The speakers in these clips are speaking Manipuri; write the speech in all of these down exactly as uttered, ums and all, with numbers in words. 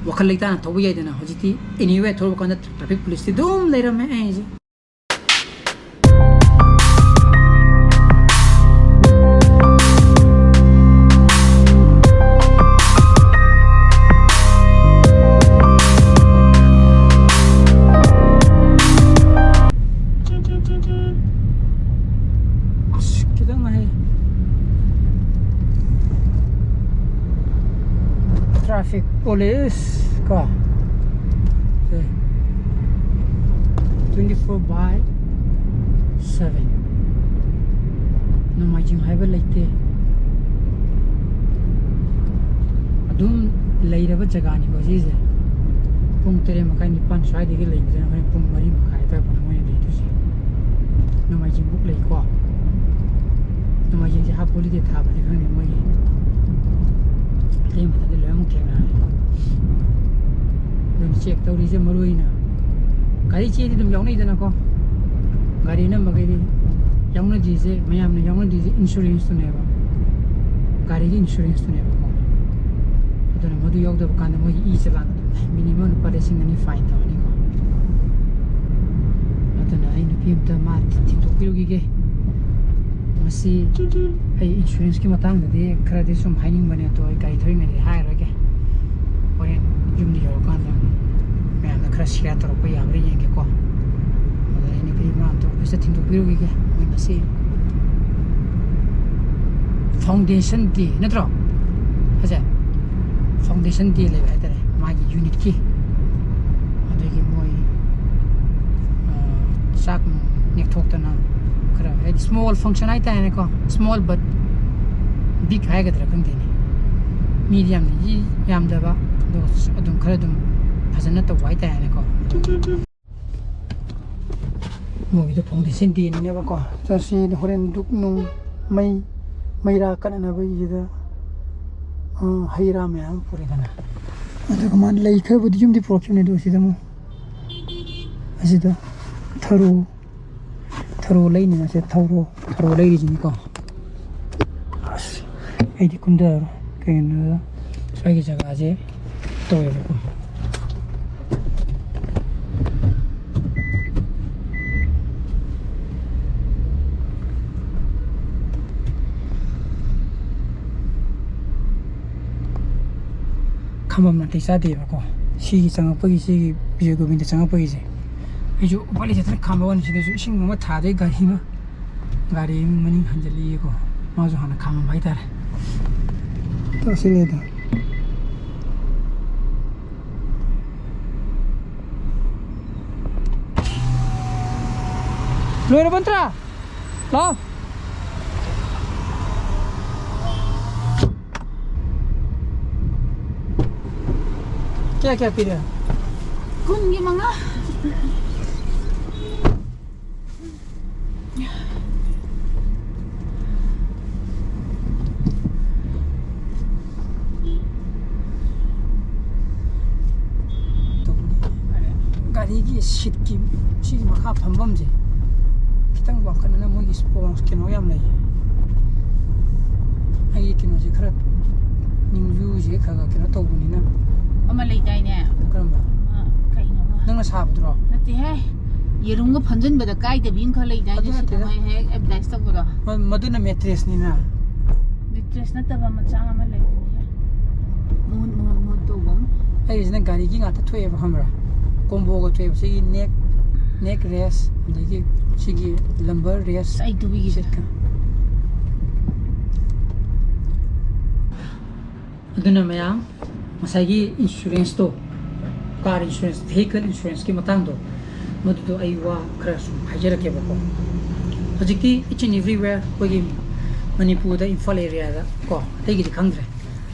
ꯋꯥꯈꯜ ꯂꯩꯇꯥꯅ ꯊꯧꯕ ꯌꯥꯏꯗꯅ꯫ ꯍꯧꯖꯤꯛꯇꯤ anywhere ꯊꯣꯛꯂꯛꯄ ꯀꯥꯟꯗ traffic policeꯇꯤ ꯑꯗꯨꯝ ꯂꯩꯔꯝꯃꯦ꯫ ꯑꯩꯁꯦ ꯑꯁ, ꯈꯤꯇꯪ ꯍꯥꯏ꯫ Traffic police ꯀꯣ꯫ ꯁꯦ꯫ Twenty four by seven꯫ ꯅꯣꯡꯃꯥꯏꯖꯤꯡ ꯍꯥꯏꯕ ꯂꯩꯇꯦ꯫ ꯑꯗꯨꯝ ꯂꯩꯔꯕ ꯖꯒꯥꯅꯤꯀꯣ ꯁꯤꯁꯦ꯫ ꯄꯨꯡ ꯇꯔꯦꯠ ꯃꯈꯥꯏ, ꯅꯤꯄꯥꯟ ꯁ꯭ꯋꯥꯏꯗꯒꯤ ꯂꯩꯕꯁꯤꯅ ꯍꯣꯔꯦꯟ ꯄꯨꯡ ꯃꯔꯤ ꯃꯈꯥꯏ ꯑꯗꯨꯋꯥꯏ ꯐꯥꯎꯅꯦ ꯃꯣꯏꯅ ꯂꯩꯗꯣꯏꯁꯦ꯫ ꯅꯣꯡꯃꯥꯏꯖꯤꯡꯕꯨꯛ ꯂꯩꯀꯣ꯫ ꯅꯣꯡꯃꯥꯏꯖꯤꯡꯁꯦ half holiday ꯊꯥꯕꯅꯤ ꯈꯪꯗꯦ ꯃꯣꯏꯒꯤ꯫ ꯑꯇꯩ ꯃꯇꯝꯗꯤ ꯂꯣꯏꯅꯃꯛ ꯊꯦꯡꯅꯔꯦ꯫ ꯑꯗꯨꯅ check ꯇꯧꯔꯤꯁꯦ ꯃꯔꯨ ꯑꯣꯏꯅ ꯒꯥꯔꯤ ꯆꯦꯗꯤ ꯑꯗꯨꯝ ꯌꯥꯎꯅꯩꯗꯅꯀꯣ꯫ ꯒꯥꯔꯤ ꯑꯅꯝꯕꯈꯩꯗꯤ ꯌꯥꯎꯅꯗ꯭ꯔꯤꯁꯦ, ꯃꯌꯥꯝꯅ ꯌꯥꯎꯅꯗ꯭ꯔꯤꯁꯦ insuranceꯇꯨꯅꯦꯕ꯫ ꯒꯥꯔꯤꯒꯤ insuranceꯇꯨꯅꯦꯕꯀꯣ꯫ ꯑꯗꯨꯅ ꯃꯗꯨ ꯌꯥꯎꯗꯕ ꯀꯥꯟꯗ ꯃꯣꯏꯒꯤ e-challan ꯑꯗꯨꯝ minimum ꯂꯨꯄꯥ ꯂꯤꯁꯤꯡ ꯑꯅꯤ fine ꯇꯧꯔꯅꯤꯀꯣ꯫ ꯑꯗꯨꯅ ꯑꯩ ꯅꯨꯄꯤ ꯑꯝꯇ ꯃꯥ ꯊꯤꯟꯗꯣꯛꯄꯤꯔꯨꯈꯤꯒꯦ꯫ ꯃꯁꯤ ꯑꯩ insuranceꯀꯤ ꯃꯇꯥꯡꯗꯗꯤ ꯈꯔꯗꯤ ꯁꯨꯝ ꯍꯥꯏꯅꯤꯡꯕꯅꯦ, ꯑꯗꯣ ꯑꯩ ꯒꯥꯔꯤ ꯊꯧꯔꯤꯉꯩꯗꯗꯤ ꯍꯥꯏꯔꯔꯣꯏꯒꯦ꯫ ꯍꯣꯔꯦꯟ ꯌꯨꯝꯗ ꯌꯧꯔꯀꯥꯟꯗ ꯃꯌꯥꯝꯗ ꯈꯔ share ꯇꯧꯔꯛꯄ ꯌꯥꯕ꯭ꯔꯥ ꯌꯦꯡꯒꯦꯀꯣ꯫ ꯑꯗ ꯑꯩ ꯅꯨꯄꯤ ꯑꯃ ꯑꯝꯇ officeꯇ ꯊꯤꯟꯗꯣꯛꯄꯤꯔꯨꯈꯤꯒꯦ꯫ ꯃꯣꯏ ꯉꯁꯤ foundation day ꯅꯠꯇ꯭ꯔꯣ? ꯍꯧꯖꯤꯛ foundation day ꯂꯩꯕ ꯍꯥꯏꯇꯥꯔꯦ, ꯃꯥꯒꯤ unitꯀꯤ꯫ ꯑꯗꯨꯒꯤ ꯃꯣꯏ, ꯑ, ꯆꯥꯛ ꯅꯨꯡ ꯅꯦꯛꯊꯣꯛꯇꯅ ꯈꯔ, ꯍꯥꯏꯗꯤ small function ꯍꯥꯏꯇꯥꯔꯦꯅꯦꯀꯣ, small but big ꯍꯥꯏꯒꯗ꯭ꯔꯥ ꯈꯪꯗꯦꯅꯦ꯫ ꯃꯤꯗꯤ ꯌꯥꯝꯅ ꯌꯥꯝꯗꯕ, ꯑꯗꯨꯒ ꯑꯗꯨꯝ ꯈꯔ ꯑꯗꯨꯝ ꯐꯖꯅ ꯇꯧꯕ ꯍꯥꯏꯇꯥꯔꯦꯅꯦꯀꯣ꯫ ꯃꯣꯏꯒꯤꯗꯣ foundation dayꯅꯤꯅꯦꯕꯀꯣ꯫ ꯆꯠꯁꯤ ꯍꯣꯔꯦꯟ ꯗꯨꯛ ꯅꯨꯡ ꯃꯩ, ꯃꯩꯔꯥ ꯀꯠꯅꯅꯕꯒꯤꯁꯤꯗ, ꯑ, ꯍꯩ ꯔꯥ ꯃꯌꯥꯝ ꯑꯃ ꯄꯨꯔꯦꯗꯅ꯫ ꯑꯗꯨꯒ ꯃꯥꯅ ꯂꯩ ꯈꯔꯕꯨꯗꯤ ꯌꯨꯝꯗꯤ ꯄꯨꯔꯛꯈꯤꯕꯅꯦ, ꯑꯗꯨ ꯁꯤꯗ ꯑꯃꯨꯛ, ꯑꯁꯤꯗ ꯊꯔꯣ, ꯊꯔꯣ ꯂꯩꯅꯤꯅ ꯁꯤꯗ ꯊꯧꯔꯣ, ꯊꯔꯣ ꯂꯩꯔꯤꯁꯤꯅꯤꯀꯣ꯫ ꯑꯁ, ꯑꯩꯗꯤ ꯀꯨꯝꯊꯔꯔꯣꯏ꯫ ꯀꯩꯒꯤꯅꯣꯗ ꯁ꯭ꯋꯥꯏꯒꯤ ꯖꯒꯥꯁꯦ ꯇꯧꯋꯦꯕꯀꯣ꯫ ꯈꯥꯝꯕꯝ ꯅꯥꯇꯩ ꯆꯥꯗꯦꯕꯀꯣ꯫ ꯁꯤꯒꯤ ꯆꯪꯉꯛꯄꯒꯤ, ꯁꯤꯒꯤ ꯕꯤꯖꯣꯏ ꯒꯣꯕꯤꯟꯗ ꯆꯪꯉꯛꯄꯒꯤꯁꯦ ꯑꯩꯁꯨ ꯎꯄꯥꯏ ꯂꯩꯇꯗꯅ ꯈꯥꯝꯕ ꯋꯥꯅꯤ꯫ ꯁꯤꯗꯁꯨ ꯏꯁꯤꯡ ꯑꯃ ꯊꯥꯗꯣꯏ ꯒꯥꯔꯤ ꯑꯃ, ꯒꯥꯔꯤ ꯑꯃ ꯃꯅꯤꯡ ꯍꯟꯖꯤꯜꯂꯛꯏꯀꯣ꯫ ꯃꯥꯁꯨ ꯍꯥꯟꯅ ꯈꯥꯝꯃꯝꯕ ꯍꯥꯏꯇꯥꯔꯦ꯫ ꯇꯧꯁꯤꯜꯂꯦꯗ꯫ ꯂꯣꯏꯔꯕ ꯅꯠꯇ꯭ꯔꯥ? ꯂꯥꯎ꯫ ꯀꯌꯥ ꯀꯌꯥ ꯄꯤꯔꯦ? ꯀꯨꯟꯒꯤ ꯃꯉꯥ꯫ ꯒꯥꯔꯤꯒꯤ ꯁꯤꯠꯀꯤ ꯁꯤꯒꯤ ꯃꯈꯥ ꯐꯝꯐꯝꯁꯦ ꯈꯤꯇꯪ ꯋꯥꯡꯈꯠꯅꯅ ꯃꯣꯏꯒꯤ ꯁ꯭ꯄꯣꯟꯖ ꯀꯩꯅꯣ ꯌꯥꯝ ꯂꯩꯌꯦ꯫ ꯑꯩꯒꯤ ꯀꯩꯅꯣꯁꯦ ꯈꯔ ꯅꯤꯡꯖꯨꯁꯦ ꯈꯔ ꯈꯔ ꯀꯩꯅꯣ ꯇꯧꯕꯅꯤꯅ꯫ ꯑꯃ ꯂꯩꯗꯥꯏꯅꯦ? ꯀꯔꯝꯕ? ꯑꯃ ꯀꯩꯅꯣꯃ꯫ ꯅꯪꯅ ꯁꯥꯕꯗꯨꯔꯣ? ꯅꯠꯇꯦꯍꯦ꯫ ꯌꯦꯔꯨꯝꯒ ꯐꯝꯖꯤꯟꯕꯗ ꯀꯥꯏꯗꯕꯤ ꯑꯃꯈꯛ ꯂꯩꯗꯥꯏꯅꯦ? ꯑꯗꯨ ꯁꯤꯗ ꯅꯠꯇꯦꯗ꯫ ꯃꯣꯏ ꯍꯦꯛ ꯑꯦꯗꯚꯔꯇꯥꯏꯁ ꯇꯧꯕꯗꯣ꯫ ꯃ-, ꯃꯗꯨꯅ ꯃꯦꯇ꯭ꯔꯦꯁꯅꯤꯅ꯫ ꯃꯦꯇ꯭ꯔꯦꯁ ꯅꯠꯇꯕ ꯃꯆꯥ ꯑꯃ ꯂꯩꯕꯅꯤꯍꯦ꯫ ꯃꯨꯠ, ꯃꯨꯠ, ꯃꯨꯠ ꯇꯧꯕ ꯑꯃ꯫ ꯑꯩꯒꯤꯁꯤꯅ ꯒꯥꯔꯤꯒꯤ ꯉꯥꯛꯇ ꯊꯣꯛꯑꯦꯕ, ꯈꯪꯕ꯭ꯔꯥ? ꯀꯣꯝꯕꯣꯒ ꯊꯣꯛꯑꯦꯕ꯫ ꯁꯤꯒꯤ ꯅꯦꯛ, ꯅꯦꯛ ꯔꯦꯁ, ꯑꯗꯒꯤ ꯁꯤꯒꯤ ꯂꯝꯕꯔ ꯔꯦꯁ꯫ ꯑꯩ ꯇꯨꯕꯤꯒꯦ꯫ ꯁꯤꯠꯀ꯫ ꯑꯗꯨꯅ ꯃꯌꯥꯝ, ꯉꯁꯥꯏꯒꯤ ꯏꯟꯁꯨꯔꯦꯟꯁꯇꯣ, ꯀꯥꯔ ꯏꯟꯁꯨꯔꯦꯟꯁ, ꯚꯦꯍꯤꯀꯜ ꯏꯟꯁꯨꯔꯦꯟꯁꯀꯤ ꯃꯇꯥꯡꯗꯣ, ꯃꯗꯨꯗꯣ ꯑꯩ ꯋꯥ ꯈꯔ ꯁꯨꯝ ꯍꯥꯏꯖꯔꯛꯀꯦꯕꯀꯣ꯫ ꯍꯧꯖꯤꯛꯇꯤ each and everywhere ꯑꯩꯈꯣꯏꯒꯤ ꯃꯅꯤꯄꯨꯔꯗ, ꯏꯝꯐꯥꯜ ꯑꯦꯔꯤꯌꯥꯗ ꯀꯣ, ꯑꯇꯩꯒꯤꯗꯤ ꯈꯪꯗ꯭ꯔꯦ,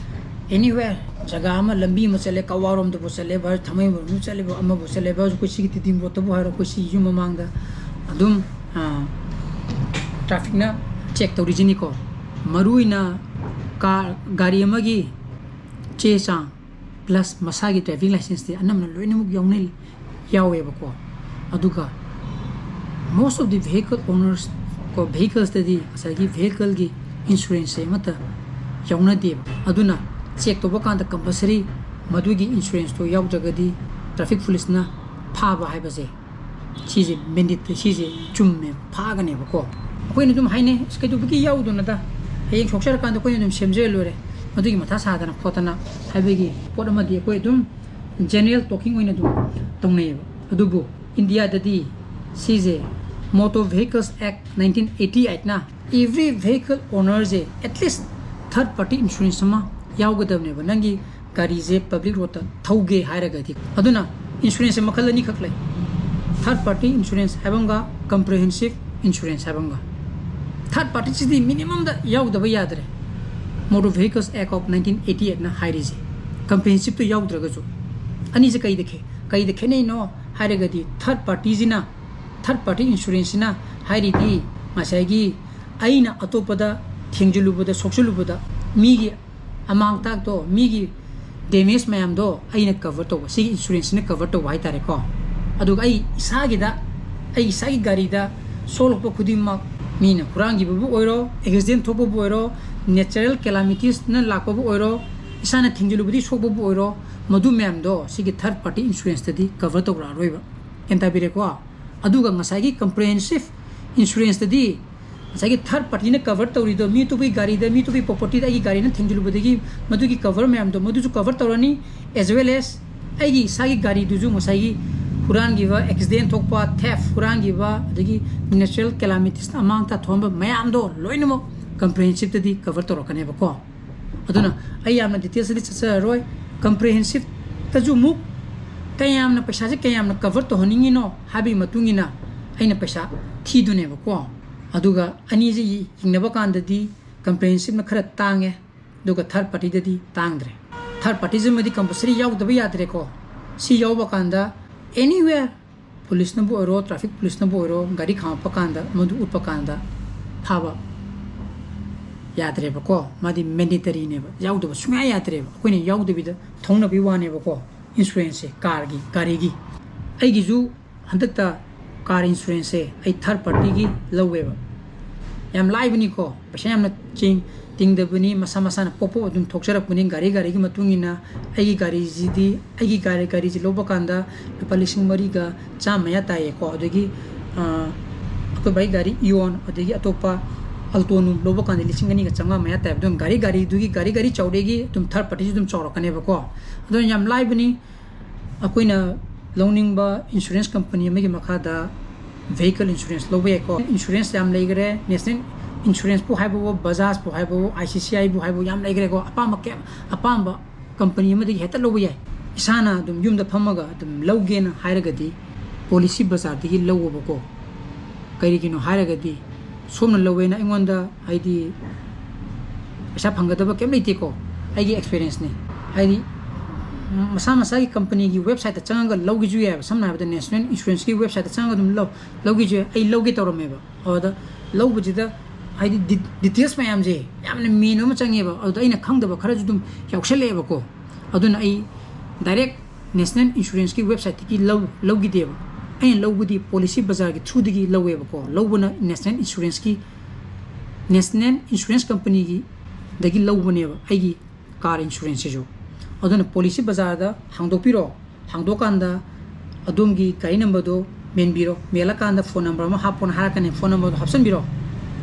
anywhere, ꯖꯒꯥ ꯑꯃ, ꯂꯝꯕꯤ ꯑꯃ ꯆꯠꯂꯦ, ꯀꯛꯋꯥꯔꯣꯝꯗꯕꯨ ꯆꯠꯂꯦ ꯚꯥꯏ, ꯊꯥꯡꯃꯩꯕꯟꯗꯕꯨ ꯆꯠꯂꯦꯕ, ꯑꯃꯕꯨ ꯆꯠꯂꯦ ꯚꯥꯏ, ꯑꯩꯈꯣꯏ ꯁꯤꯒꯤ ꯇꯤꯗꯤꯝ ꯔꯣꯗꯇꯕꯨ ꯍꯥꯏꯔꯣ, ꯑꯩꯈꯣꯏ ꯁꯤ ꯌꯨꯝ ꯃꯃꯥꯡꯗ ꯑꯗꯨꯝ, ꯑꯥ, ꯇ꯭ꯔꯥꯐꯤꯛꯅ ꯆꯦꯛ ꯇꯧꯔꯤꯁꯤꯅꯤꯀꯣ꯫ ꯃꯔꯨ ꯑꯣꯏꯅ ꯀꯥꯔ, ꯒꯥꯔꯤ ꯑꯃꯒꯤ ꯆꯦ ꯆꯥꯡ plus ꯃꯁꯥꯒꯤ ꯗ꯭ꯔꯥꯏꯚꯤꯡ ꯂꯥꯏꯁꯦꯟꯁꯇꯤ ꯑꯅꯝꯕꯅ ꯂꯣꯏꯅꯃꯛ ꯌꯥꯎꯅꯩ, ꯌꯥꯎꯋꯦꯕꯀꯣ꯫ ꯑꯗꯨꯒ most of the vehicle owners ꯀꯣ, ꯚꯦꯍꯤꯀꯜꯁꯇꯗꯤ ꯉꯁꯥꯏꯒꯤ ꯚꯦꯍꯤꯀꯜꯒꯤ ꯏꯟꯁꯨꯔꯦꯟꯁꯁꯦ ꯑꯃꯠꯇ ꯌꯥꯎꯅꯗꯦꯕ꯫ ꯑꯗꯨꯅ ꯆꯦꯛ ꯇꯧꯕ ꯀꯥꯟꯗ ꯀꯝꯄꯜꯁꯔꯤ ꯃꯗꯨꯒꯤ ꯏꯟꯁꯨꯔꯦꯟꯁꯇꯣ ꯌꯥꯎꯗ꯭ꯔꯒꯗꯤ ꯇ꯭ꯔꯥꯐꯤꯛ ꯄꯨꯂꯤꯁꯅ ꯐꯥꯕ ꯍꯥꯏꯕꯁꯦ, ꯁꯤꯁꯦ ꯃꯦꯟꯗꯦꯠ, ꯁꯤꯁꯦ ꯆꯨꯝꯃꯦ, ꯐꯥꯒꯅꯦꯕꯀꯣ꯫ ꯑꯩꯈꯣꯏꯅ ꯑꯗꯨꯝ ꯍꯥꯏꯅꯩ, "ꯑꯁ, ꯀꯩꯗꯧꯕꯒꯤ ꯌꯥꯎꯗꯣꯏꯅꯣꯗ? ꯍꯌꯦꯡ ꯁꯣꯛꯆꯔꯀꯥꯟꯗ ꯑꯩꯈꯣꯏꯅ ꯑꯗꯨꯝ ꯁꯦꯝꯖꯔ ꯂꯣꯏꯔꯦ", ꯃꯗꯨꯒꯤ ꯃꯊꯥ ꯁꯥꯗꯅ ꯈꯣꯠꯇꯅ ꯍꯥꯏꯕꯒꯤ ꯄꯣꯠ ꯑꯃꯗꯤ ꯑꯩꯈꯣꯏ ꯑꯗꯨꯝ ꯖꯦꯅꯔꯦꯜ ꯇꯣꯀꯤꯡ ꯑꯣꯏꯅ ꯑꯗꯨꯝ ꯇꯧꯅꯩꯌꯦꯕ꯫ ꯑꯗꯨꯕꯨ ꯏꯟꯗꯤꯌꯥꯗꯗꯤ ꯁꯤꯁꯦ Motor Vehicles Act nineteen eighty eight ꯅ every vehicle owner say at least third party insurance ꯑꯃ ꯌꯥꯎꯒꯗꯕꯅꯦꯕ, ꯅꯪꯒꯤ ꯒꯥꯔꯤꯁꯦ ꯄꯕ꯭ꯂꯤꯛ ꯔꯣꯗꯇ ꯊꯧꯒꯦ ꯍꯥꯏꯔꯒꯗꯤ꯫ ꯑꯗꯨꯅ ꯏꯟꯁꯨꯔꯦꯟꯁꯁꯦ ꯃꯈꯜ ꯑꯅꯤꯈꯛ ꯂꯩ, ꯊꯥꯔꯠ ꯄꯥꯔꯇꯤ ꯏꯟꯁꯨꯔꯦꯟꯁ ꯍꯥꯏꯕ ꯑꯃꯒ ꯀꯝꯄ꯭ꯔꯤꯍꯦꯟꯁꯤꯞ ꯏꯟꯁꯨꯔꯦꯟꯁ ꯍꯥꯏꯕ ꯑꯃꯒ꯫ ꯊꯥꯔꯠ ꯄꯥꯔꯇꯤꯁꯤꯗꯤ ꯃꯤꯅꯤꯃꯝꯗ ꯌꯥꯎꯗꯕ ꯌꯥꯗ꯭ꯔꯦ, Motor Vehicles Act of nineteen eighty eight ꯅ ꯍꯥꯏꯔꯤꯁꯦ, ꯀꯝꯄ꯭ꯔꯤꯍꯦꯟꯁꯤꯞꯇꯨ ꯌꯥꯎꯗ꯭ꯔꯒꯁꯨ꯫ ꯑꯅꯤꯁꯦ ꯀꯩꯗ ꯈꯦ-, ꯀꯩꯗ ꯈꯦꯠꯅꯩꯅꯣ ꯍꯥꯏꯔꯒꯗꯤ, ꯊꯥꯔꯠ ꯄꯥꯔꯇꯤꯁꯤꯅ, ꯊꯥꯔꯠ ꯄꯥꯔꯇꯤ ꯏꯟꯁꯨꯔꯦꯟꯁꯁꯤꯅ ꯍꯥꯏꯔꯤꯗꯤ, ꯉꯁꯥꯏꯒꯤ ꯑꯩꯅ ꯑꯇꯣꯞꯄꯗ ꯊꯦꯡꯖꯤꯜꯂꯨꯕꯗ, ꯁꯣꯛꯆꯤꯜꯂꯨꯕꯗ, ꯃꯤꯒꯤ ꯑꯃꯥꯡ ꯑꯇꯥꯛꯇꯣ, ꯃꯤꯒꯤ ꯗꯦꯃꯦꯖ ꯃꯌꯥꯝꯗꯣ ꯑꯩꯅ ꯀꯚꯔ ꯇꯧꯕ, ꯁꯤꯒꯤ ꯏꯟꯁꯨꯔꯦꯟꯁꯁꯤꯅ ꯀꯚꯔ ꯇꯧꯕ ꯍꯥꯏꯇꯥꯔꯦꯀꯣ꯫ ꯑꯗꯨꯒ ꯑꯩ ꯏꯁꯥꯒꯤꯗ, ꯑꯩ ꯏꯁꯥꯒꯤ ꯒꯥꯔꯤꯗ ꯁꯣꯛꯂꯛꯄ ꯈꯨꯗꯤꯡꯃꯛ, ꯃꯤꯅ ꯍꯨꯔꯥꯟꯈꯤꯕꯕꯨ ꯑꯣꯏꯔꯣ, ꯑꯦꯛꯁꯤꯗꯦꯟ ꯊꯣꯛꯄꯕꯨ ꯑꯣꯏꯔꯣ, ꯅꯦꯆꯔꯦꯜ ꯀꯦꯂꯥꯃꯤꯇꯤꯁꯅ ꯂꯥꯛꯄꯕꯨ ꯑꯣꯏꯔꯣ, ꯏꯁꯥꯅ ꯊꯦꯡꯖꯤꯜꯂꯨꯕꯗꯤ ꯁꯣꯛꯄꯕꯨ ꯑꯣꯏꯔꯣ, ꯃꯗꯨ ꯃꯌꯥꯝꯗꯣ ꯁꯤꯒꯤ ꯊꯥꯔꯠ ꯄꯥꯔꯇꯤ ꯏꯟꯁꯨꯔꯦꯟꯁꯇꯗꯤ ꯀꯚꯔ ꯇꯧꯔꯛꯑꯔꯣꯏꯕ꯫ ꯒ꯭ꯌꯥꯟ ꯇꯥꯕꯤꯔꯦꯀꯣ? ꯑꯗꯨꯒ ꯉꯁꯥꯏꯒꯤ ꯀꯝꯄ꯭ꯔꯤꯍꯦꯟꯁꯤꯞ ꯏꯟꯁꯨꯔꯦꯟꯁꯇꯗꯤ ꯉꯁꯥꯏꯒꯤ ꯊꯥꯔꯠ ꯄꯥꯔꯇꯤꯅ ꯀꯚꯔ ꯇꯧꯔꯤꯗꯣ, ꯃꯤ ꯑꯇꯣꯞꯄꯒꯤ ꯒꯥꯔꯤꯗ, ꯃꯤ ꯑꯇꯣꯞꯄꯒꯤ ꯄ꯭ꯔꯣꯄꯔꯇꯤꯗ ꯑꯩꯒꯤ ꯒꯥꯔꯤꯅ ꯊꯦꯡꯖꯤꯜꯂꯨꯕꯗꯒꯤ ꯃꯗꯨꯒꯤ ꯀꯚꯔ ꯃꯌꯥꯝꯗꯣ, ꯃꯗꯨꯁꯨ ꯀꯚꯔ ꯇꯧꯔꯅꯤ, as well as ꯑꯩꯒꯤ ꯏꯁꯥꯒꯤ ꯒꯥꯔꯤꯗꯨꯁꯨ ꯉꯁꯥꯏꯒꯤ ꯍꯨꯔꯥꯟꯈꯤꯕ, ꯑꯦꯛꯁꯤꯗꯦꯟ ꯊꯣꯛꯄ, ꯊꯦꯐ, ꯍꯨꯔꯥꯟꯈꯤꯕ, ꯑꯗꯒꯤ ꯅꯦꯆꯔꯦꯜ ꯀꯦꯂꯥꯃꯤꯇꯤꯁꯅ ꯑꯃꯥꯡ ꯑꯇꯥ ꯊꯣꯛꯍꯟꯕ ꯃꯌꯥꯝꯗꯣ ꯂꯣꯏꯅꯃꯛ ꯀꯝꯄ꯭ꯔꯤꯍꯦꯟꯁꯤꯞꯇꯗꯤ ꯀꯚꯔ ꯇꯧꯔꯛꯀꯅꯦꯕꯀꯣ꯫ ꯑꯗꯨꯅ ꯑꯩ ꯌꯥꯝꯅ ꯗꯤꯇꯦꯜꯁꯇꯗꯤ ꯆꯠꯆꯔꯔꯣꯏ꯫ ꯀꯝꯄ꯭ꯔꯤꯍꯦꯟꯁꯤꯞꯇꯁꯨ ꯑꯃꯨꯛ ꯀꯌꯥꯝꯅ, ꯄꯩꯁꯥꯁꯦ ꯀꯌꯥꯝꯅ ꯀꯚꯔ ꯇꯧꯍꯟꯅꯤꯡꯉꯤꯅꯣ ꯍꯥꯏꯕꯒꯤ ꯃꯇꯨꯡ ꯏꯟꯅ ꯑꯩꯅ ꯄꯩꯁꯥ ꯊꯤꯗꯨꯅꯦꯕꯀꯣ꯫ ꯑꯗꯨꯒ ꯑꯅꯤꯁꯦ ꯌꯦꯡꯅꯕ ꯀꯥꯟꯗꯗꯤ ꯀꯝꯄ꯭ꯔꯤꯍꯦꯟꯁꯤꯞꯅ ꯈꯔ ꯇꯥꯡꯉꯦ, ꯑꯗꯨꯒ ꯊꯥꯔꯠ ꯄꯥꯔꯇꯤꯗꯗꯤ ꯇꯥꯡꯗ꯭ꯔꯦ꯫ ꯊꯥꯔꯠ ꯄꯥꯔꯇꯤꯁꯤꯃꯗꯤ ꯀꯝꯄꯜꯁꯔꯤ ꯌꯥꯎꯗꯕ ꯌꯥꯗ꯭ꯔꯦꯀꯣ꯫ ꯁꯤ ꯌꯥꯎꯕ ꯀꯥꯟꯗ ꯑꯦꯅꯤꯋꯦꯌꯔ, ꯄꯨꯂꯤꯁꯅꯕꯨ ꯑꯣꯏꯔꯣ, ꯇ꯭ꯔꯥꯐꯤꯛ ꯄꯨꯂꯤꯁꯅꯕꯨ ꯑꯣꯏꯔꯣ, ꯒꯥꯔꯤ ꯈꯥꯝꯃꯛꯄ ꯀꯥꯟꯗ ꯃꯗꯨ ꯎꯠꯄ ꯀꯥꯟꯗ ꯐꯥꯕ ꯌꯥꯗ꯭ꯔꯦꯕꯀꯣ꯫ ꯃꯥꯗꯤ ꯃꯦꯟꯗꯦꯇꯔꯤꯅꯦꯕ, ꯌꯥꯎꯗꯕ ꯁꯨꯡꯌꯥ ꯌꯥꯗ꯭ꯔꯦꯕ꯫ ꯑꯩꯈꯣꯏꯅ ꯌꯥꯎꯗꯕꯤꯗ ꯊꯧꯅꯕꯒꯤ ꯋꯥꯅꯦꯕꯀꯣ, ꯏꯟꯁꯨꯔꯦꯟꯁꯁꯦ, ꯀꯥꯔꯒꯤ, ꯒꯥꯔꯤꯒꯤ꯫ ꯑꯩꯒꯤꯁꯨ ꯍꯟꯗꯛꯇ ꯀꯥꯔ ꯏꯟꯁꯨꯔꯦꯟꯁꯁꯦ ꯑꯩ ꯊꯥꯔꯠ ꯄꯥꯔꯇꯤꯒꯤ ꯂꯧꯋꯦꯕ꯫ ꯌꯥꯝ ꯂꯥꯏꯕꯅꯤꯀꯣ, ꯄꯩꯁꯥ ꯌꯥꯝꯅ ꯆꯦꯡ, ꯇꯤꯡꯗꯕꯅꯤ, ꯃꯁꯥ ꯃꯁꯥꯅ ꯄꯣꯞ ꯄꯣꯞ ꯑꯗꯨꯝ ꯊꯣꯛꯆꯔꯛꯄꯅꯤ꯫ ꯒꯥꯔꯤ ꯒꯥꯔꯤꯒꯤ ꯃꯇꯨꯡ ꯏꯟꯅ ꯑꯩꯒꯤ ꯒꯥꯔꯤꯁꯤꯗꯤ, ꯑꯩꯒꯤ ꯒꯥꯔꯤ, ꯒꯥꯔꯤꯁꯤ ꯂꯧꯕ ꯀꯥꯟꯗ ꯂꯨꯄꯥ ꯂꯤꯁꯤꯡ ꯃꯔꯤꯒ ꯆꯥꯝꯃ ꯃꯌꯥ ꯇꯥꯏꯌꯦꯀꯣ꯫ ꯑꯗꯒꯤ, ꯑ, ꯑꯩꯈꯣꯏ ꯕꯥꯏ ꯒꯥꯔꯤ ꯏꯌꯣꯟ, ꯑꯗꯒꯤ ꯑꯇꯣꯞꯄ ꯑꯜꯇꯣ ꯅꯨꯡ ꯂꯧꯕ ꯀꯥꯟꯗ ꯂꯤꯁꯤꯡ ꯑꯅꯤꯒ ꯆꯥꯝꯃꯉꯥ ꯃꯌꯥ ꯇꯥꯏꯕ꯫ ꯑꯗꯨꯝ ꯒꯥꯔꯤ ꯒꯥꯔꯤꯗꯨꯒꯤ, ꯒꯥꯔꯤ ꯒꯥꯔꯤ ꯆꯥꯎꯔꯛꯏꯒꯤ ꯑꯗꯨꯝ ꯊꯥꯔꯠ ꯄꯥꯔꯇꯤꯁꯨ ꯑꯗꯨꯝ ꯆꯥꯎꯔꯛꯀꯅꯦꯕꯀꯣ꯫ ꯑꯗꯨꯅ ꯌꯥꯝ ꯂꯥꯏꯕꯅꯤ꯫ ꯑꯩꯈꯣꯏꯅ ꯂꯧꯅꯤꯡꯕ ꯏꯟꯁꯨꯔꯦꯟꯁ ꯀꯝꯄꯅꯤ ꯑꯃꯒꯤ ꯃꯈꯥꯗ vehicle insurance ꯂꯧꯕ ꯌꯥꯏꯀꯣ꯫ ꯏꯟꯁꯨꯔꯦꯟꯁ ꯌꯥꯝ ꯂꯩꯈ꯭ꯔꯦ, ꯅꯦꯁꯅꯦꯜ ꯏꯟꯁꯨꯔꯦꯟꯁꯄꯨ ꯍꯥꯏꯕꯋꯣ, ꯕꯖꯥꯖꯄꯨ ꯍꯥꯏꯕꯋꯣ, ꯑꯥꯏ ꯁꯤ ꯁꯤ ꯑꯥꯏꯕꯨ ꯍꯥꯏꯕꯋꯣ, ꯌꯥꯝ ꯂꯩꯈ꯭ꯔꯦꯀꯣ꯫ ꯑꯄꯥꯝꯕ ꯀꯌꯥ, ꯑꯄꯥꯝꯕ ꯀꯝꯄꯅꯤ ꯑꯃꯗꯒꯤ ꯍꯦꯛꯇ ꯂꯧꯕ ꯌꯥꯏ꯫ ꯏꯁꯥꯅ ꯑꯗꯨꯝ ꯌꯨꯝꯗ ꯐꯝꯃꯒ ꯑꯗꯨꯝ ꯂꯧꯒꯦꯅ ꯍꯥꯏꯔꯒꯗꯤ ꯄꯣꯂꯤꯁꯤ ꯕꯖꯥꯔꯗꯒꯤ ꯂꯧꯋꯣꯕꯀꯣ꯫ ꯀꯔꯤꯒꯤꯅꯣ ꯍꯥꯏꯔꯒꯗꯤ ꯁꯣꯝꯅ ꯂꯧꯋꯦꯅ ꯑꯩꯉꯣꯟꯗ, ꯍꯥꯏꯗꯤ, ꯄꯩꯁꯥ ꯐꯪꯒꯗꯕ ꯀꯩꯝ ꯂꯩꯇꯦꯀꯣ꯫ ꯑꯩꯒꯤ ꯑꯦꯛꯁꯄꯤꯔꯤꯌꯦꯟꯁꯅꯤ꯫ ꯍꯥꯏꯗꯤ, ꯃꯁꯥ ꯃꯁꯥꯒꯤ ꯀꯝꯄꯅꯤꯒꯤ ꯋꯦꯕꯁꯥꯏꯠꯇ ꯆꯪꯉꯒ ꯂꯧꯒꯦꯁꯨ ꯌꯥꯏꯑꯕ꯫ ꯁꯝꯅ ꯍꯥꯏꯔꯕꯗ ꯅꯦꯁꯅꯦꯜ ꯏꯟꯁꯨꯔꯦꯟꯁꯀꯤ ꯋꯦꯕꯁꯥꯏꯠꯇ ꯆꯪꯉꯒ ꯑꯗꯨꯝ ꯂꯧ, ꯂꯧꯒꯦꯁꯨ ꯌꯥꯏ꯫ ꯑꯩ ꯂꯧꯒꯦ ꯇꯧꯔꯝꯃꯦꯕ꯫ ꯑꯗꯨꯗ ꯂꯧꯕꯁꯤꯗ, ꯍꯥꯏꯗꯤ, ꯗꯤ-, ꯗꯤꯇꯦꯜꯁ ꯃꯌꯥꯝꯁꯦ ꯌꯥꯝꯅ ꯃꯦꯟꯕ ꯑꯃ ꯆꯪꯉꯦꯕ꯫ ꯑꯗꯨꯗ ꯑꯩꯅ ꯈꯪꯗꯕ ꯈꯔꯁꯨ ꯑꯗꯨꯝ ꯌꯥꯎꯁꯜꯂꯛꯑꯦꯕꯀꯣ꯫ ꯑꯗꯨꯅ ꯑꯩ ꯗꯥꯏꯔꯦꯛ ꯅꯦꯁꯅꯦꯜ ꯏꯟꯁꯨꯔꯦꯟꯁꯀꯤ ꯋꯦꯕꯁꯥꯏꯠꯇꯒꯤ ꯂꯧ-, ꯂꯧꯈꯤꯗꯦꯕ꯫ ꯑꯩꯅ ꯂꯧꯕꯗꯤ ꯄꯣꯂꯤꯁꯤ ꯕꯖꯥꯔꯒꯤ ꯊ꯭ꯔꯨꯗꯒꯤ ꯂꯧꯋꯦꯕꯀꯣ꯫ ꯂꯧꯕꯅ ꯅꯦꯁꯅꯦꯜ ꯏꯟꯁꯨꯔꯦꯟꯁꯀꯤ, ꯅꯦꯁꯅꯦꯜ ꯏꯟꯁꯨꯔꯦꯟꯁ ꯀꯝꯄꯅꯤꯒꯤ ꯗꯒꯤ ꯂꯧꯕꯅꯦꯕ ꯑꯩꯒꯤ ꯀꯥꯔ ꯏꯟꯁꯨꯔꯦꯟꯁꯁꯤꯁꯨ꯫ ꯑꯗꯨꯅ ꯄꯣꯂꯤꯁꯤ ꯕꯖꯥꯔꯗ ꯍꯥꯡꯗꯣꯛꯄꯤꯔꯣ꯫ ꯍꯥꯡꯗꯣꯛꯀꯥꯟꯗ ꯑꯗꯣꯝꯒꯤ ꯒꯥꯔꯤ ꯅꯝꯕꯔꯗꯣ ꯃꯦꯟꯕꯤꯔꯣ꯫ ꯃꯦꯜꯂꯀꯥꯟꯗ ꯐꯣꯟ ꯅꯝꯕꯔ ꯑꯃ ꯍꯥꯞꯄꯣꯅ ꯍꯥꯏꯔꯛꯀꯅꯤ, ꯐꯣꯟ ꯅꯝꯕꯔꯗꯣ ꯍꯥꯞꯆꯤꯟꯕꯤꯔꯣ꯫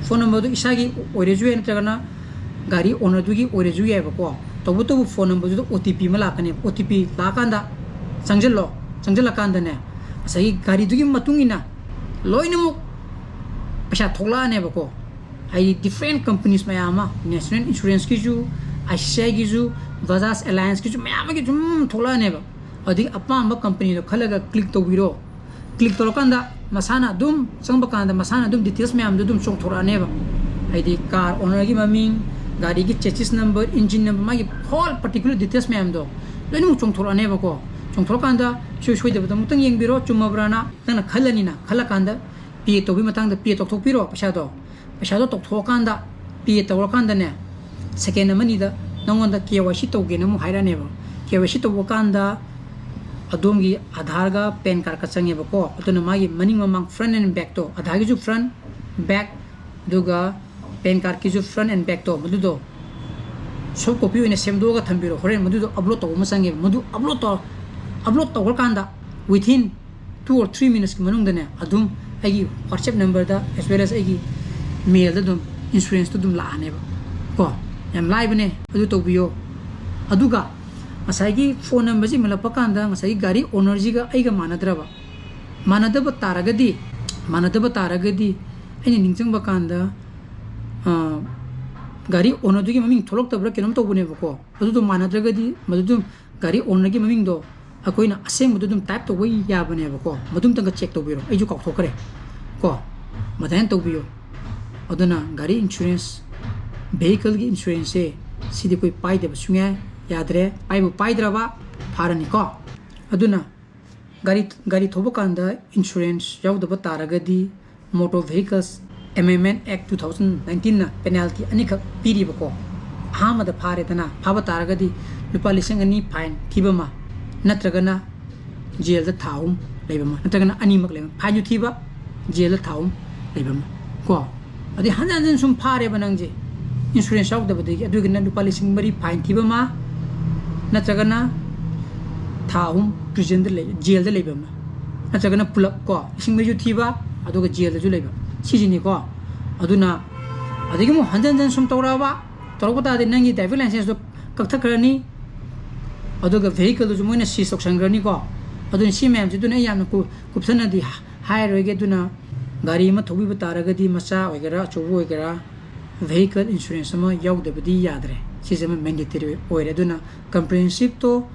ꯐꯣꯟ ꯅꯝꯕꯔꯗꯣ ꯏꯁꯥꯒꯤ ꯑꯣꯏꯔꯁꯨ ꯌꯥꯏ, ꯅꯠꯇ꯭ꯔꯒꯅ ꯒꯥꯔꯤ ꯑꯣꯅꯔꯗꯨꯒꯤ ꯑꯣꯏꯔꯁꯨ ꯌꯥꯏꯕꯀꯣ꯫ ꯇꯧꯕꯇꯕꯨ ꯐꯣꯟ ꯅꯝꯕꯔꯗꯨꯗ ꯑꯣ ꯇꯤ ꯄꯤ ꯑꯃ ꯂꯥꯛꯀꯅꯦꯕ꯫ ꯑꯣ ꯇꯤ ꯄꯤ ꯂꯥꯛꯑꯀꯥꯟꯗ ꯆꯪꯁꯤꯜꯂꯣ꯫ ꯆꯪꯁꯤꯜꯂꯀꯥꯟꯗꯅꯦ, ꯉꯁꯥꯏꯒꯤ ꯒꯥꯔꯤꯗꯨꯒꯤ ꯃꯇꯨꯡ ꯏꯟꯅ ꯂꯣꯏꯅꯃꯛ ꯄꯩꯁꯥ ꯊꯣꯛꯂꯛꯑꯅꯦꯕꯀꯣ꯫ ꯍꯥꯏꯗꯤ different companies ꯃꯌꯥꯝ ꯑꯃ, ꯅꯦꯁꯅꯦꯜ ꯏꯟꯁꯨꯔꯦꯟꯁꯀꯤꯁꯨ, ꯑꯥꯏ ꯁꯤ ꯁꯤ ꯑꯥꯏꯒꯤꯁꯨ, ꯕꯖꯥꯖ ꯑꯦꯂꯥꯌꯟꯁꯀꯤꯁꯨ ꯃꯌꯥꯝ ꯑꯃꯒꯤ ꯁꯨꯝ ꯊꯣꯛꯂꯛꯑꯅꯦꯕ꯫ ꯑꯗꯨꯗꯒꯤ ꯑꯄꯥꯝꯕ ꯀꯝꯄꯅꯤꯗꯣ ꯈꯜꯂꯒ ꯀ꯭ꯂꯤꯛ ꯇꯧꯕꯤꯔꯣ꯫ ꯀ꯭ꯂꯤꯛ ꯇꯧꯔꯀꯥꯟꯗ ꯃꯁꯥꯅ ꯑꯗꯨꯝ ꯆꯪꯕ ꯀꯥꯟꯗ ꯃꯁꯥꯅ ꯑꯗꯨꯝ ꯗꯤꯇꯦꯜꯁ ꯃꯌꯥꯝꯗꯣ ꯑꯗꯨꯝ ꯆꯣꯡꯊꯣꯔꯛꯑꯅꯦꯕ꯫ ꯍꯥꯏꯗꯤ ꯀꯥꯔ ꯑꯣꯅꯔꯒꯤ ꯃꯃꯤꯡ, ꯒꯥꯔꯤꯒꯤ ꯆꯦꯁꯤꯁ ꯅꯝꯕꯔ, ꯏꯟꯖꯤꯟ ꯅꯝꯕꯔ, ꯃꯥꯒꯤ ꯍꯣꯜ ꯄꯥꯔꯇꯤꯀꯨꯂꯔ ꯗꯤꯇꯦꯜꯁ ꯃꯌꯥꯝꯗꯣ ꯂꯣꯏꯅꯃꯛ ꯆꯣꯡꯊꯣꯔꯛꯑꯅꯦꯕꯀꯣ꯫ ꯆꯣꯡꯊꯣꯔꯛꯀꯥꯟꯗ ꯏꯁꯣꯏ ꯁꯣꯏꯗꯕꯗ ꯑꯃꯨꯛꯇꯪ ꯌꯦꯡꯕꯤꯔꯣ, ꯆꯨꯝꯃꯕ꯭ꯔꯥꯅ ꯅꯪꯅ ꯈꯜꯂꯅꯤꯅ꯫ ꯈꯜꯂꯀꯥꯟꯗ ꯄꯦ ꯇꯧꯕꯒꯤ ꯃꯇꯥꯡꯗ ꯄꯦ ꯇꯧꯊꯣꯛꯄꯤꯔꯣ ꯄꯩꯁꯥꯗꯣ꯫ ꯄꯩꯁꯥꯗꯣ ꯇꯧꯊꯣꯛꯑꯀꯥꯟꯗ, ꯄꯦ ꯇꯧꯔꯀꯥꯟꯗꯅꯦ, ꯁꯦꯀꯦꯟ ꯑꯃꯅꯤꯗ ꯅꯪꯉꯣꯟꯗ ꯀꯦ ꯋꯥꯏ ꯁꯤ ꯇꯧꯒꯦꯅ ꯑꯃꯨꯛ ꯍꯥꯏꯔꯛꯑꯅꯦꯕ꯫ ꯀꯦ ꯋꯥꯏ ꯁꯤ ꯇꯧꯕ ꯀꯥꯟꯗ ꯑꯗꯣꯝꯒꯤ ꯑꯙꯥꯔꯒ ꯄꯦꯟ ꯀꯥꯔꯠꯀ ꯆꯪꯉꯦꯕꯀꯣ꯫ ꯑꯗꯨꯅ ꯃꯥꯒꯤ ꯃꯅꯤꯡ ꯃꯃꯥꯡ, front and backꯇꯣ, ꯑꯙꯥꯔꯒꯤꯁꯨ front, back, ꯑꯗꯨꯒ ꯄꯦꯟ ꯀꯥꯔꯠꯀꯤꯁꯨ front and backꯇꯣ, ꯃꯗꯨꯗꯣ soft copy ꯑꯣꯏꯅ ꯁꯦꯝꯗꯣꯛꯑꯒ ꯊꯝꯕꯤꯔꯣ꯫ ꯍꯣꯔꯦꯟ ꯃꯗꯨꯗꯣ upload ꯇꯧꯕ ꯑꯃ ꯆꯪꯉꯦꯕ꯫ ꯃꯗꯨ upload ꯇꯧ upload ꯇꯧꯈ꯭ꯔꯀꯥꯟꯗ within two or three minutesꯀꯤ ꯃꯅꯨꯡꯗꯅꯦ, ꯑꯗꯨꯝ ꯑꯩꯒꯤ WhatsApp numberꯗ as well as ꯑꯩꯒꯤ mailꯗ ꯑꯗꯨꯝ insuranceꯇꯣ ꯑꯗꯨꯝ ꯂꯥꯛꯑꯅꯦꯕ꯫ ꯀꯣ, ꯌꯥꯝ ꯂꯥꯏꯕꯅꯦ, ꯑꯗꯨ ꯇꯧꯕꯤꯌꯣ꯫ ꯑꯗꯨꯒ ꯉꯁꯥꯏꯒꯤ phone numberꯁꯤ ꯏꯜꯂꯛꯄ ꯀꯥꯟꯗ ꯉꯁꯥꯏꯒꯤ ꯒꯥꯔꯤ ownerꯁꯤꯒ ꯑꯩꯒ ꯃꯥꯟꯅꯗ꯭ꯔꯕ, ꯃꯥꯟꯅꯗꯕ ꯇꯥꯔꯒꯗꯤ, ꯃꯥꯟꯅꯗꯕ ꯇꯥꯔꯒꯗꯤ ꯑꯩꯅ ꯅꯤꯡꯁꯤꯡꯕ ꯀꯥꯟꯗ, ꯑ, ꯒꯥꯔꯤ ownerꯗꯨꯒꯤ ꯃꯃꯤꯡ ꯊꯣꯛꯂꯛꯇꯕ꯭ꯔꯥ ꯀꯩꯅꯣꯝ ꯇꯧꯕꯅꯦꯕꯀꯣ꯫ ꯑꯗꯨꯗꯣ ꯃꯥꯟꯅꯗ꯭ꯔꯒꯗꯤ ꯃꯗꯨꯗꯣ ꯒꯥꯔꯤ ownerꯒꯤ ꯃꯃꯤꯡꯗꯣ ꯑꯩꯈꯣꯏꯅ ꯑꯁꯦꯡꯕꯗꯣ ꯑꯗꯨꯝ type ꯇꯧꯕ ꯌꯥꯕꯅꯦꯕꯀꯣ꯫ ꯃꯗꯨꯝꯇꯪꯒ check ꯇꯧꯕꯤꯔꯣ, ꯑꯩꯁꯨ ꯀꯥꯎꯊꯣꯛꯈ꯭ꯔꯦ꯫ ꯀꯣ, ꯃꯗꯥꯏꯅ ꯇꯧꯕꯤꯌꯣ꯫ ꯑꯗꯨꯅ ꯒꯥꯔꯤ insurance, vehicleꯒꯤ insuranceꯁꯦ, ꯁꯤꯗꯤ ꯑꯩꯈꯣꯏ ꯄꯥꯏꯗꯕ ꯁꯨꯡꯌꯥ ꯌꯥꯗ꯭ꯔꯦ꯫ ꯄꯥꯏꯕꯨ ꯄꯥꯏꯗ꯭ꯔꯕ, ꯐꯥꯔꯅꯤꯀꯣ꯫ ꯑꯗꯨꯅ ꯒꯥꯔꯤ, ꯒꯥꯔꯤ ꯊꯧꯕ ꯀꯥꯟꯗ insurance ꯌꯥꯎꯗꯕ ꯇꯥꯔꯒꯗꯤ Motor Vehicles Amendment Act two thousand nineteenꯅ penalty ꯑꯅꯤꯈꯛ ꯄꯤꯔꯤꯕꯀꯣ꯫ ꯑꯍꯥꯟꯕꯗ ꯐꯥꯔꯦꯗꯅ, ꯐꯥꯕ ꯇꯥꯔꯒꯗꯤ ꯂꯨꯄꯥ ꯂꯤꯁꯤꯡ ꯑꯅꯤ fine ꯊꯤꯕ ꯑꯃ, ꯅꯠꯇ꯭ꯔꯒꯅ jailꯗ ꯊꯥ ꯑꯍꯨꯝ ꯂꯩꯕ ꯑꯃ, ꯅꯠꯇ꯭ꯔꯒꯅ ꯑꯅꯤꯃꯛ ꯂꯩꯕ ꯑꯃ, fineꯁꯨ ꯊꯤꯕ, jailꯗ ꯊꯥ ꯑꯍꯨꯝ ꯂꯩꯕ ꯑꯃ ꯀꯣ꯫ ꯑꯗꯩ ꯍꯟꯖꯟ ꯍꯟꯖꯟ ꯁꯨꯝ ꯐꯥꯔꯦꯕ ꯅꯪꯁꯦ, insurance ꯌꯥꯎꯗꯕꯗꯒꯤ, ꯑꯗꯨꯒꯤꯅ ꯂꯨꯄꯥ ꯂꯤꯁꯤꯡ ꯃꯔꯤ fine ꯊꯤꯕ ꯑꯃ, ꯅꯠꯇ꯭ꯔꯒꯅ ꯊꯥ ꯑꯍꯨꯝ prisonꯗ ꯂꯩ, jailꯗ ꯂꯩꯕ ꯑꯃ, ꯅꯠꯇ꯭ꯔꯒꯅ ꯄꯨꯂꯞ ꯀꯣ, ꯂꯤꯁꯤꯡ ꯃꯔꯤꯁꯨ ꯊꯤꯕ, ꯑꯗꯨꯒ jailꯗꯁꯨ ꯂꯩꯕ, ꯁꯤꯁꯤꯅꯤꯀꯣ꯫ ꯑꯗꯨꯅ ꯑꯗꯒꯤ ꯑꯃꯨꯛ ꯍꯟꯖꯟ ꯍꯟꯖꯟ ꯁꯨꯝ ꯇꯧꯔꯛꯑꯕ, ꯇꯧꯔꯛꯄ ꯇꯥꯔꯗꯤ ꯅꯪꯒꯤ driving licenceꯗꯣ ꯀꯛꯊꯠꯈ꯭ꯔꯅꯤ, ꯑꯗꯨꯒ vehicleꯗꯨꯁꯨ ꯃꯣꯏꯅ seize ꯇꯧꯁꯟꯈ꯭ꯔꯅꯤꯀꯣ꯫ ꯑꯗꯨꯅ ꯁꯤ ꯃꯌꯥꯝꯁꯦ, ꯑꯗꯨꯅ ꯑꯩ ꯌꯥꯝꯅ ꯀꯨ-, ꯀꯨꯞꯊꯅꯗꯤ ꯍꯥꯏꯔꯣꯏꯒꯦ꯫ ꯑꯗꯨꯅ ꯒꯥꯔꯤ ꯑꯃ ꯊꯧꯕꯤꯕ ꯇꯥꯔꯒꯗꯤ, ꯃꯆꯥ ꯑꯣꯏꯒꯦꯔꯥ ꯑꯆꯧꯕ ꯑꯣꯏꯒꯦꯔꯥ, vehicle insurance ꯑꯃ ꯌꯥꯎꯗꯕꯗꯤ ꯌꯥꯗ꯭ꯔꯦ꯫ ꯁꯤꯁꯦ ꯑꯃ mandatory ꯑꯣꯏꯔꯦ꯫ ꯑꯗꯨꯅ comprehensiveꯇꯣ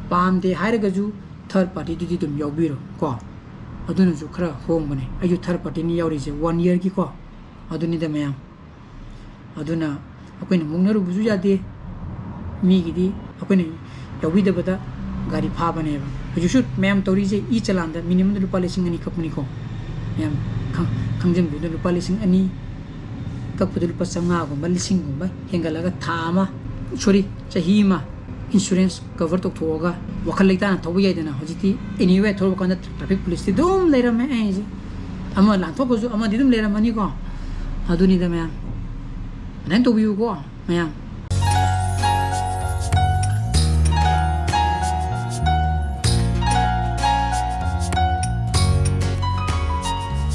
ꯄꯥꯝꯗꯦ ꯍꯥꯏꯔꯒꯁꯨ third partyꯗꯨꯗꯤ ꯑꯗꯨꯝ ꯌꯥꯎꯕꯤꯔꯣ ꯀꯣ꯫ ꯑꯗꯨꯅꯁꯨ ꯈꯔ ꯍꯣꯡꯕꯅꯦ꯫ ꯑꯩꯁꯨ third partyꯅꯤ ꯌꯥꯎꯔꯤꯁꯦ, one yearꯒꯤꯀꯣ꯫ ꯑꯗꯨꯅꯤꯗ ꯃꯌꯥꯝ꯫ ꯑꯗꯨꯅ ꯑꯩꯈꯣꯏꯅ ꯃꯨꯛꯅꯔꯨꯕꯁꯨ ꯌꯥꯗꯦ꯫ ꯃꯤꯒꯤꯗꯤ ꯑꯩꯈꯣꯏꯅ ꯌꯥꯎꯕꯤꯗꯕꯗ ꯒꯥꯔꯤ ꯐꯥꯕꯅꯦꯕ꯫ ꯍꯧꯖꯤꯛꯁꯨ ꯃꯌꯥꯝ ꯇꯧꯔꯤꯁꯦ, e-challanꯗ minimumꯗ ꯂꯨꯄꯥ ꯂꯤꯁꯤꯡ ꯑꯅꯤ ꯀꯛꯄꯅꯤꯀꯣ꯫ ꯃꯌꯥꯝ ꯈꯪ-, ꯈꯪꯖꯟꯕꯤꯌꯨ꯫ ꯂꯨꯄꯥ ꯂꯤꯁꯤꯡ ꯑꯅꯤ ꯀꯛꯄꯗ ꯂꯨꯄꯥ ꯆꯥꯝꯃꯉꯥꯒꯨꯝꯕ, ꯂꯤꯁꯤꯡꯒꯨꯝꯕ ꯍꯦꯟꯒꯠꯂꯒ ꯊꯥ ꯑꯃ, sorry, ꯆꯍꯤ ꯑꯃ insurance cover ꯇꯧꯊꯣꯛꯑꯒ ꯋꯥꯈꯜ ꯂꯩꯇꯥꯅ ꯊꯧꯕ ꯌꯥꯏꯗꯅ꯫ ꯍꯧꯖꯤꯛꯇꯤ anywhere ꯊꯣꯛꯂꯛꯄ ꯀꯥꯟꯗ traffic policeꯇꯤ ꯑꯗꯨꯝ ꯂꯩꯔꯝꯃꯦ꯫ ꯑꯩꯁꯦ ꯑꯃ ꯂꯥꯟꯊꯣꯛꯈ꯭ꯔꯁꯨ ꯑꯃꯗꯤ ꯑꯗꯨꯝ ꯂꯩꯔꯝꯃꯅꯤꯀꯣ꯫ ꯑꯗꯨꯅꯤꯗ ꯃꯌꯥꯝ꯫ ꯑꯗꯨꯃꯥꯏꯅ ꯇꯧꯕꯤꯌꯨꯀꯣ ꯃꯌꯥꯝ꯫